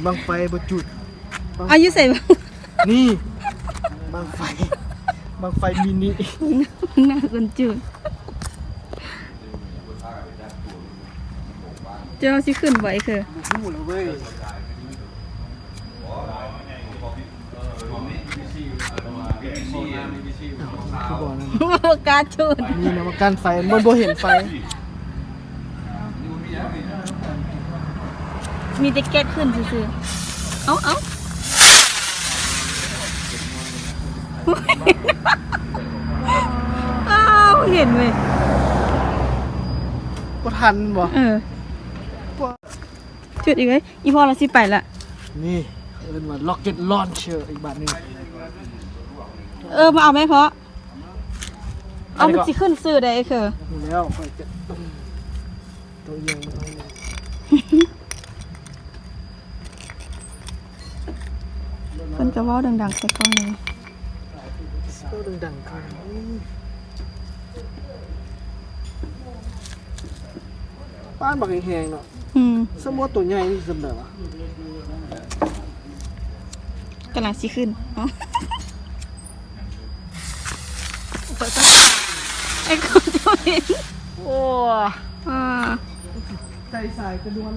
ບັ້ງໄຟບໍ່ຈຸດ. ເອົາຢູ່ໃສ? ນີ້ ບັ້ງໄຟ ບັ້ງໄຟມິນິ ໜ້າຄົນຈຸດ. ເຈົ້າຊິຂຶ້ນບໍ່ ໄອ້ເຄີ? ບໍ່ຮູ້ແລ້ວເວີຍ. ຄືບໍ່ນັ້ນ ບໍ່ກ້າຈູດ. ມີນຳມາກັ້ນໄຟ ມັນບໍ່ເຫັນໄຟ. ມີແຕ່ແກັດຂຶ້ນຊື່ໆ. ເອົາ ເອົາ ອ້າວ ເຫັນເວີຍ. ບໍ່ທັນບໍ່? ເອີ ຈຸດອີກເວີຍ. ອີ່ພໍ່ລາວຊິໄປລະ. ນີ້ເອີ້ນວ່າ rocket launcher ອີກບາດໜຶ່ງ. ເອີ ມາເອົາແມ່ພໍ່. ເອົາ ມັນຊິຂຶ້ນຊື່ໃດ໋ເຄີ? ນີ້ແລ້ວຂ້ອຍຈະ ໂຕອີ່ຫຍັງ ເພິ່ນກໍເວົ້າດັງໆໃສ່ກ້ອງນີ້. ເວົ້າດັງໆກ່ອນ. ປານບັກແຮງໆເນາະ. ອືມ ສະໝຸດໂຕໃຫຍ່ນີ້ສ່ຳໃດວະ? ກຳລັງຊິຂຶ້ນ. ເອີ ເຈົ້າເຫັນ. ໂອ້ ອ່າ ໃສ່ສາຍກະດວນ.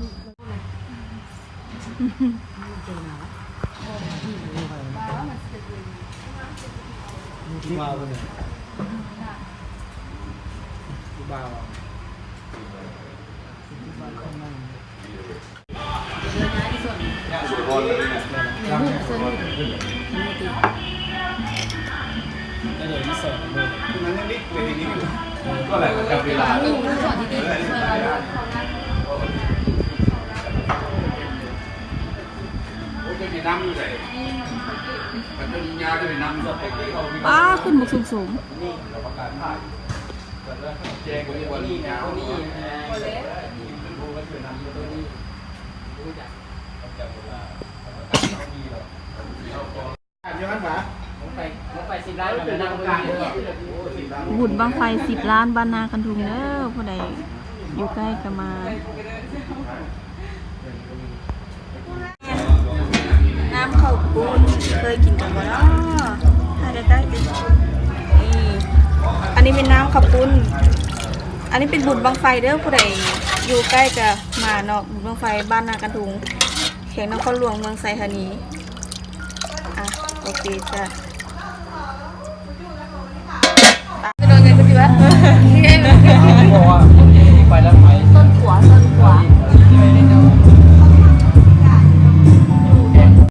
ປ້າ ຂຶ້ນບັກສູງໆ. ບຸນບັ້ງໄຟສິບລ້ານ ບ້ານນາຄັນທຸງເດີ ຜູ້ໃດຢູ່ໃກ້ກໍມາ. ນ້ຳເຂົ້າປຸ້ນ ເຄີຍກິນກັນບໍ່ເນາະ? ຖ່າຍໃກ້ໆຕິ. ນີ້ ອັນນີ້ແມ່ນນ້ຳເຂົ້າປຸ້ນ. ອັນນີ້ເປັນບຸນບັ້ງໄຟເດີ ຜູ້ໃດຢູ່ໃກ້ກະມາເນາະ. ບຸນບັ້ງໄຟບ້ານນາຄັນທຸງ ແຂວງນະຄອນຫຼວງ ເມືອງໄຊທານີ. ອ່ະ ໂອເຄຈ້າ. ໂດນເງິນຄືຊິວ່າ